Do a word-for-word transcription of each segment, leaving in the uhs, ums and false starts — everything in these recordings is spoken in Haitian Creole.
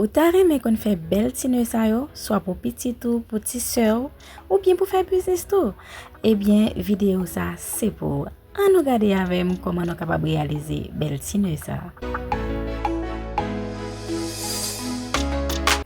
Ou ta renmen konn fè bèl ti nè sa yo, swa pou pitit ou, pou ti sè w, oubyen pou fè biznis tou? Ebyen, videyo sa se pou ou. Ann nou gade avè m kòman nou kapab reyalize bèl ti nè sa.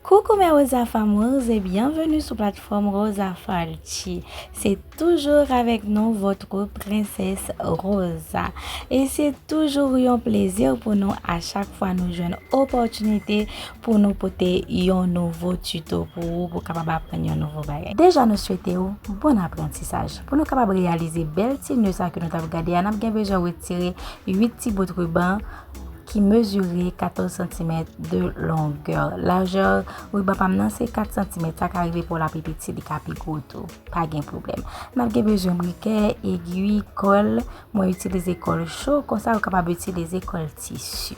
Coucou mes Rosa Famous et bienvenue sur plateforme Rosa Falchi. C'est toujours avec nous votre princesse Rosa. Et c'est toujours un plaisir pour nous à chaque fois nous jwenn opòtinite pou nou pote yon nouvo tuto pou ou, pou kapab aprann yon nouvo bagay. Deja nou swete ou bon aprantisaj. Pou nou kapab reyalize bèl ti nè sa ke nou t ap gade a, n ap gen bezwen retire uit ti bout riban ki mezire katòz santimèt de longè. Lajè riban pa m nan se kat santimèt, sa ka rive pou l ap pi piti, li ka pi gwo tou. Pa gen pwoblèm. N ap gen bezwen brikè, egwi, kòl. Mwen itilize kòl cho, konsa ou kapab itilize kòl tisi.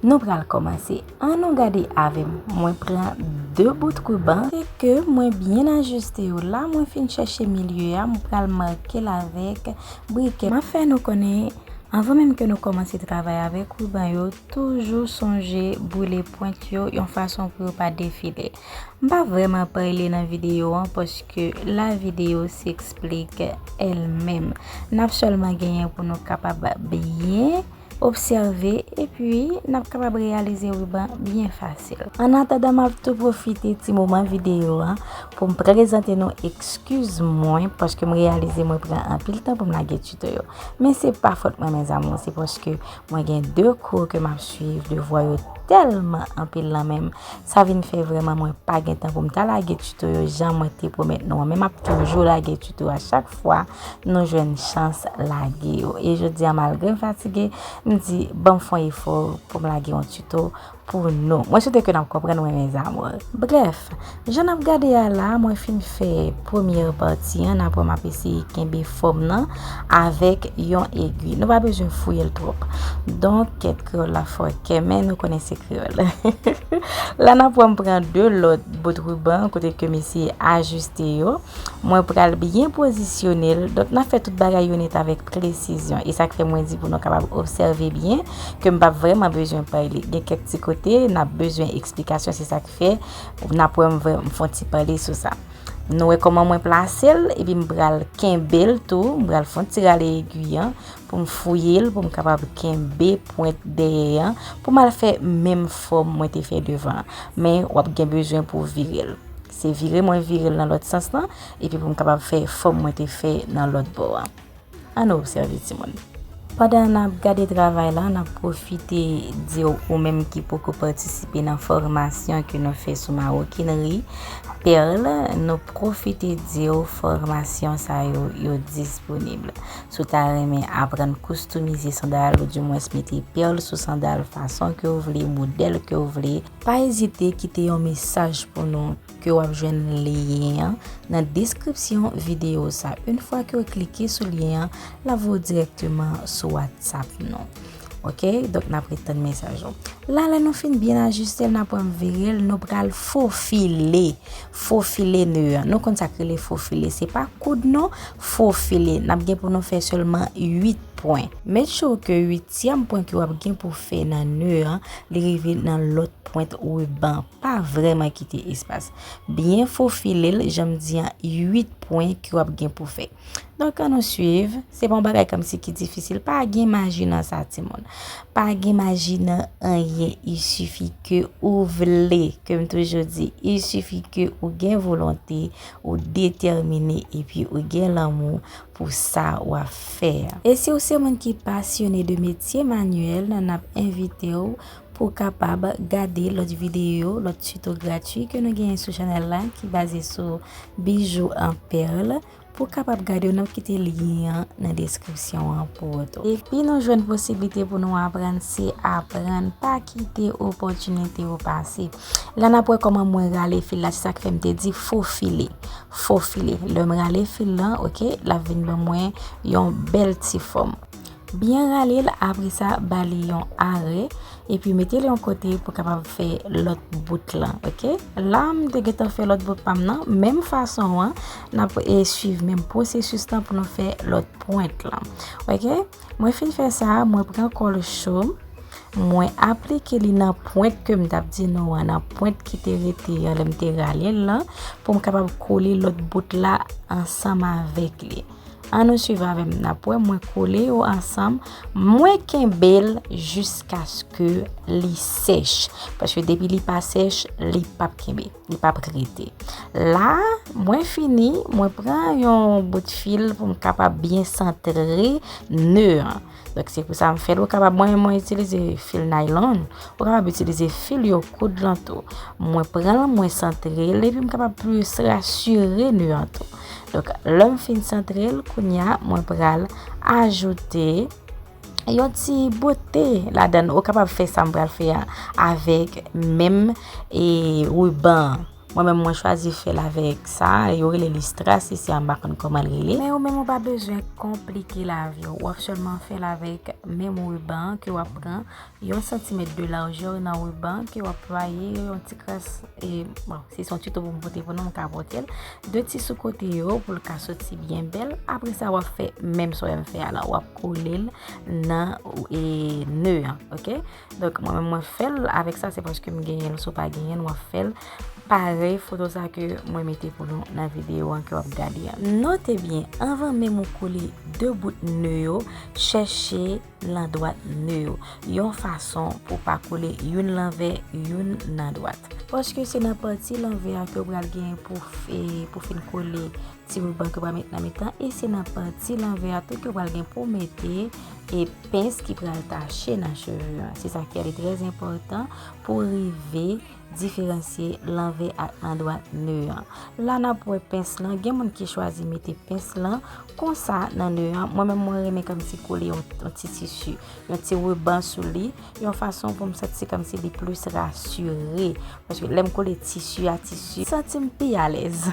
Nou pral kòmanse. Ann nou gade avè m. Mwen pran de bout riban. Se ke mwen byen ajiste yo. La, mwen fin chèche milye a, mwen pral make l avèk brikè. M ap fè nou konnen, anvan menm ke nou kòmanse travay avèk riban yo, toujou sonje boule pwent yo yon fason pou yo pa defile. M pa vrèman pale nan videyo an paske la vidéo s'explique elle-même. N ap sèlman genyen pou nou kapab byen obsève epi n ap kapab reyalize riban byen fasil. Annatandan, m ap tou pwofite ti moman videyo an pou m prezante nou ekskiz mwen paske m reyalize mwen pran anpil tan pou m lage tuto yo. Men se pa fòt mwen, mes amours, se paske mwen gen de kou ke m ap swiv, devwa yo tèlman anpil nan men m, sa vin fè vrèman mwen pa gen tan pou m ta lage tuto yo jan mwen te pwomèt nou an, men m ap toujou lage tuto a chak fwa nou jwenn chans lage yo. E jodi a, malgre m fatige, m di, ban m fè yon efò pou m lage yon tuto pou nou. Mwen swete ke n ap konprann mwen, mes amours. Brèf, jan n ap gade a la, mwen fin fè premyè pati an, n ap wè m ap eseye kenbe fòm nan avèk yon egwi. Nou pa bezwen fouye l twòp. Donk, kèt kreyòl la fò kè, men nou konnen se kreyòl. La, n ap wè m pran de lòt bout riban kote ke m eseye ajiste yo. Mwen pral byen pozisyone l. Donk, n ap fè tout bagay yo nèt avèk presizyon. E sa k fè mwen di pou nou kapab obsève byen, ke m p ap vrèman bezwen pale. Gen kèk ti kote, n ap bezwen eksplikasyon, se sa k fè n ap wè m vrè-, m fè yon ti pale sou sa. Nou wè kòman mwen plase l, epi m pral kenbe l tou, m pral fè yon ti rale egwi an pou m fouye l, pou m kapab kenbe pwent dèyè an, pou m al fè menm fòm mwen te fè devan an. Men w ap gen bezwen pou w vire l. Se vire mwen vire l nan lòt sans lan, epi pou m kapab fè fòm mwen te fè nan lòt bò an. Ann nou obsève, timoun. Pandan n ap gade travay la, n ap pwofite di w, ou menm ki poko patisipe nan fòmasyon ke nou fè sou mawokinri pèl, nou pwofite di w fòmasyon sa yo, yo disponib. Si w ta renmen aprann koustomize sandal, oudimwens mete pèl sou sandal fason ke w vle, modèl ke w vle, pa ezite kite yon mesaj pou nou ke w ap jwenn lyen an nan deskripsyon videyo sa. Yon fwa ke w klike sou lyen an, l ap voye w dirèkteman sou WhatsApp nou. Oke? Donk, n ap ret tann mesaj ou. La, lè nou fin byen ajiste l, n ap wè m vire l, nou pral fofile. Fofile nè an. Nou konn sa k rele fofile. Se pa koud non, fofile. N ap gen pou nou fè sèlman uit pwen. Make sure ke uityèm pwen ke w ap gen pou fè nan nè an, li rive nan lòt pwent riban. Pa vrèman kite espas. Byen fofile l, jan m di an, uit pwen ke w ap gen pou fè. Donk, ann nou swiv. Se pa yon bagay kòmsi ki difisil. Pa gen maji nan sa, timoun. Pa gen maji nan anyen. Il suffit ke ou vle. Ke m toujou di, il suffit ke ou gen volonte, ou detèmine, epi ou gen lanmou pou sa w ap fè a. E si w se moun ki pasyone de metye manyèl, n ap envite w pou w kapab gade lòt videyo, lòt tuto gratui ke nou genyen sou chanèl la, ki baze sou bijou an pèl. Pou w kapab gade yo, n ap kite lyen an nan deskripsyon an pou ou tou. Epi nou jwenn posiblite pou nou aprann, se aprann, pa kite opòtinite yo pase. La, n ap wè kòman mwen rale fil la, se sa k fè m te di fofile. Fofile. Lè m rale fil lan, oke, l ap vin ban mwen yon bèl ti fòm. Byen rale l, apre sa, ba li yon arè, epi mete l yon kote pou kapab fè lòt bout lan, oke? La, m te gentan fè lòt bout pa m nan, menm fason an, n ap, e, swiv menm pwosesis lan pou nou fè lòt pwent lan, oke? Mwen fin fè sa, mwen pran kòl cho, mwen aplike li nan pwent ke m t ap di nou an, nan pwent ki te rete an lè m te rale l lan, pou m kapab kole lòt bout la ansanm avèk li. Ann nou swiv avè m, n ap wè mwen kole yo ansanm, mwen kenbe l jiskaske li sèch. Paske depi li pa sèch, li p ap kenbe, li p ap rete. La, mwen fini, mwen pran yon bout fil pou m kapab byen santre ne an. Donk, se pou sa m fè l. Ou kapab, mwen, mwen itilize fil naylon, ou kapab itilize fil yo koud lan tou. Mwen pran l, mwen santre l, epi m kapab plis rasire ne an tou. Donk, lè m fin santre l, kounye a, mwen pral ajoute yon ti bote ladan l. Ou kapab fè sa m pral fè a avèk menm e riban. Mwen menm, mwen chwazi fè l avèk sa, yo rele li strass isi a, m pa konn kòman l rele. Men ou menm, ou pa bezwen konplike lavi w. W ap sèlman fè l avèk menm riban ke w ap pran, yon santimèt de lajè nan riban ke w ap ploye, yon ti kras, e, bon, si se yon ti tou pou m pote pou nou, m ka pote l. De ti sou kote yo pou l ka soti byen bèl. Apre sa, w ap fè menm sa w fè a la, w ap kole l nan, e, ne an, oke? Donk, mwen menm, mwen fè l avèk sa, se paske m genyen l. Si w pa genyen l, w ap fè l parèy foto sa ke mwen mete pou nou nan videyo an ke w ap gade an. Note byen, anvan menm ou kole de bout ne yo, chèche landwat ne yo, yon fason pou w pa kole youn lanvè, youn nan dwat. Paske se nan pati lanvè a ke w pral gen pou, e, pou fin kole ti riban ke w pral met nan mitan, e se nan pati lanvè a tou ke w pral gen pou w mete e pens ki pral tache nan cheve an. Se sa ki fè li trè enpòtan pou w rive diferansye lanvè ak landwat ne an. La n ap wè pens lan, gen moun ki chwazi mete pens lan konsa nan ne an. Mwen menm, mwen renmen kòmsi kole yon, yon ti tisi, yon ti riban sou li, yon fason pou m santi kòmsi li plis rasire. Paske lè m kole tisi a tisi, m santi m pi alèz.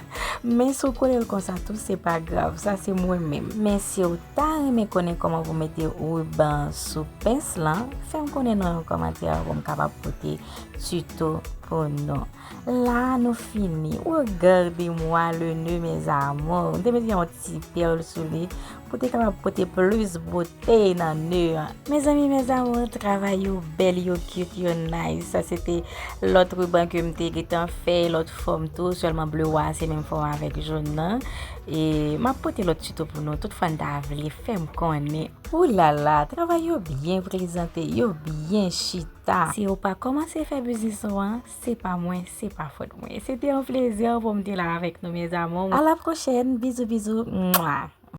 Men si w kole l konsa tou, se pa grav. Sa se mwen menm. Men si w ta renmen konnen kòman pou mete riban sou pens lan, fè m konnen nan yon kòmantè pou m kapab pote tito pou nou. La, nou fini. Regardez-moi le nœud, mes amours. M te mete yon ti pèl sou li pou te kapab pote plis bote nan ne an. Mezanmi, mes amours, travay yo bèl, yo cute, yo nice. Sa se te lòt riban ke m te gentan fè, lòt fòm tou, sèlman ble a se menm fòm avèk jòn nan. E m ap pote lòt tito pou nou. Tout fan ta vle, fè m konnen. Oulala, travay yo byen prezante, yo byen chita. Si ou pa kòmanse fè biznis ou an, se pa mwen, se pa fòt mwen. Se te yon plezi pou m te la avèk nou, mes amours. À la prochaine, bizou, bizou. Mwa.